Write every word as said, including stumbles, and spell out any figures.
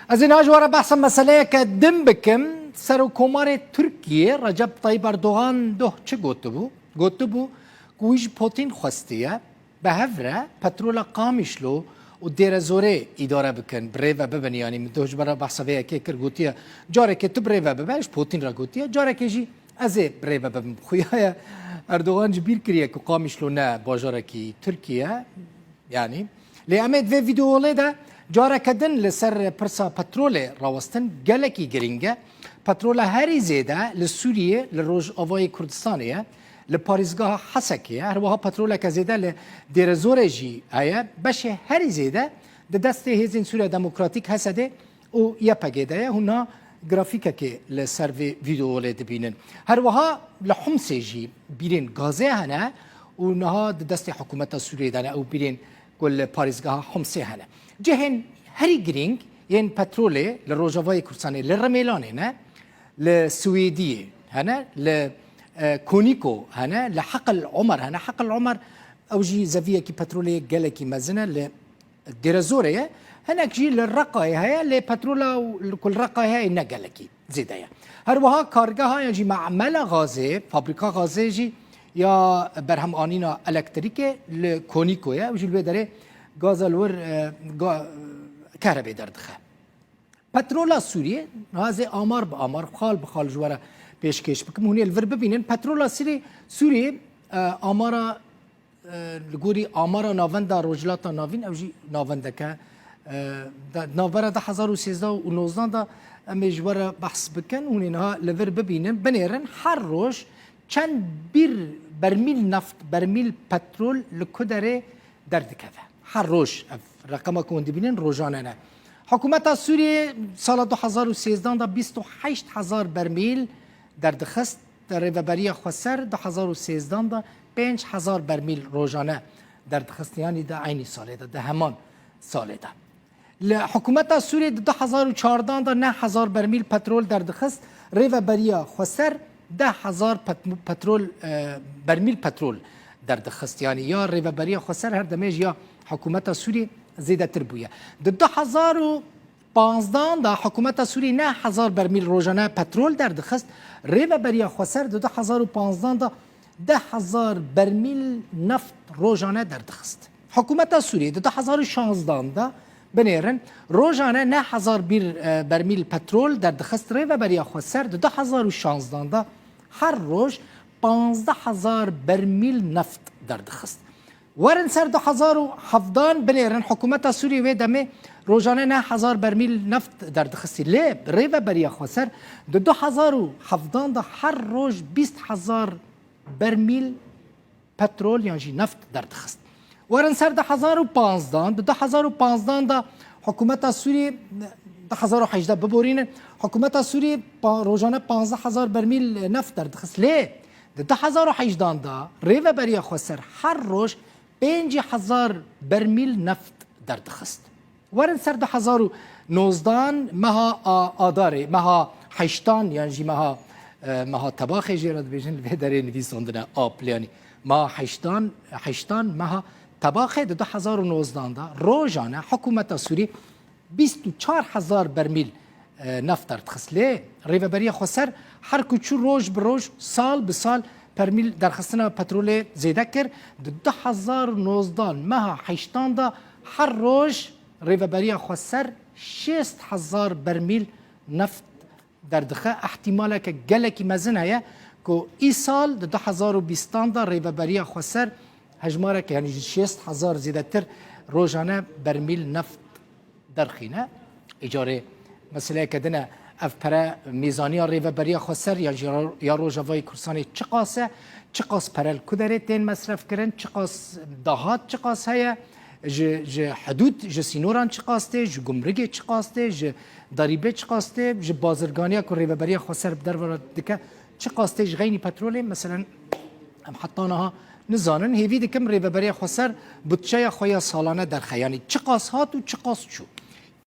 Ez ê niha ji we re behsa meseleyeke din bikim. Serokkomarê Tirkiyê Recep Tayyip Erdogan doh çi gotibû? Gotibû ku wî ji Putin xwestiye bi hev re petrola Qamişlo û Dêrezorê îdare bikin, bi rê ve bibin. Yanî min doh ji we re behsa vê yekê kir, gotiye, carekê tu bi rê ve bibe, ji Putin re gotiye, carekê jî ez ê bi rê ve bibim. Xuya ye Erdogan ji bîr kiriye ku Qamişlo ne bajarekî Tirkî ye. Yanî, lê em ê di vê vîdeolê de careke din li ser pirsa petrolê rawestin, gelekî girîng e. Petrola herî zêde li Sûriyê, li Rojavayê Kurdistanê ye, li parêzgeha Hesekê ye. Her wiha petroleke zêde li Dêrezorê jî heye. Beşê herî zêde di destê Hêzên Sûriya Demokratîk, H S D, û Y P G de ye. Hûn niha grafîkekê li ser vê vîdeolê dibînin. Her wiha li Humsê jî bîrên gazê hene û niha di destê hikûmeta Sûriyê de ne ew bîrên ku li parêzgeha Humsê hene. Cihên herî girîng yên petrolê li Rojavayê Kurdistanê li Rimêlanê ne, li Swêdiyê hene, li, e, Konîko hene, li Heqil Omer hene. Heqil Omer ew jî zeviyekî petrolê gelekî mezin e, li Dêrezorê ye. Hinek jî li Reqayê heye, lê petrola ku li Reqayê heye ne gelekî zêde ye. Her wiha kargeha yan jî memela gazê, fabrîka gazê jî ya berhemanîna elektrîkê li Konîko ye. Ew jî li wê derê gaza li wir, e, ga-, kehrebê derdixe. Petrola Sûriyê, niha ez ê amar bi amar, xal bi xal ji we re pêşkêş bikim. Hûn ê li vir bibînin. Petrola Sirê-, Sûriyê, e, amara, e, li gorî amara navenda Rojhilata Navîn, ew jî navendeke, e, de, navbera du hezar û sêzdeh û nozdan de em ê ji we re behs bikin. Hûn ê niha li vir bibînin. Binêrin her roj çend bîr bermîl neft, bermîl petrol li ku derê derdikeve. Her roj ev reqema ku hûn dibînin rojane ne. Hikûmeta Sûriyê sala du hezar û sêzdan de bîst û heşt hezar bermîl derdixist, di Rêveberiya Xweser du hezar û sêzdan de pênc hezar bermîl rojane derdixist, yanî di eynî salê de, di heman salê de. Li hikûmeta Sûriyê di du hezar û çardan de neh hezar bermîl petrol derdixist, Rêveberiya Xweser deh hezar pet-, petrol, e, bermîl petrol derdixist. Yanî ya Rêveberiya Xweser her demê ji ya hikûmeta Sûriyê zêdetir bûye. Di du hezar û panzdan de hikûmeta Sûriyê neh hezar bermîl rojane petrol derdixist, Rêveberiya Xweser di du hezar û panzdan de deh hezar bermîl neft rojane derdixist. Hikûmeta Sûriyê di du hezar û şanzdan de, binêrin, rojane neh hezar bîr, e, bermîl petrol derdixist. Rêveberiya Xweser di du hezar û şanzdan de her roj panzdeh hezar bermîl neft derdixist. Werin ser du hezar û hevdan, binêrin, hikûmeta Sûriyê wê demê rojane neh hezar bermîl neft derdixistî. Lê Rêveberiya Xweser di du hezar û hevdan de her roj bîst hezar bermîl petrol yan jî neft derdixist. Werin ser du hezar û panzdan, di du hezar û panzdan de hikûmeta Sûriyê, du hezar û hejdeh biborînin, hikûmeta Sûriyê pa-, rojane panzdeh hezar bermîl neft derdixist. Lê di du hezar û hejdeh de Rêveberiya Xweser her roj pêncî hezar bermîl neft derdixist. Werin ser du hezar û nozdan meha a-, Adarê, meha heştan yan jî meha, e, meha Tebaxê jê re dibêjin, li vê derê nivîsandine April, yanî meha heştan, heştan meha Tebaxê di du hezar û nozdan de rojane hikûmeta Sûrî bîst û çar hezar bermîl, e, neft derdixist. Lê Rêveberiya Xweser her ku çû roj bi roj, sal bi sal bermîl derxistina petrolê zêde kir. Di du hezar û nozdan meha heştan de her roj Rêveberiya Xweser şêst hezar bermîl neft derdixe. Îhtîmaleke gelekî mezin heye ku îsal di du hezar û bîstan de Rêveberiya Xweser hejmareke, yanî ji şêst hezar zêdetir rojane bermîl neft derxîne. Îcarê meseleyeke din e. Ev pere, mîzaniya Rêveberiya Xweser ya jî ro-, ya Rojavayê Kurdistanê çiqas e? Çiqas pere li ku derê tên mesrefkirin? Çiqas dahat çiqas heye? Ji, ji hidûd, ji sînoran çiqas tê? Ji gumrigê çiqas tê? Ji darîbê çiqas tê? Ji bazirganiya ku Rêveberiya Xweser bi derve re dike çiqas tê? Ji xeynî petrolê, meselen, em heta niha nizanin. Hêvî dikim Rêveberiya Xweser budçeya xwe ya salane derxe. Yanî çiqas hat û çiqas çû?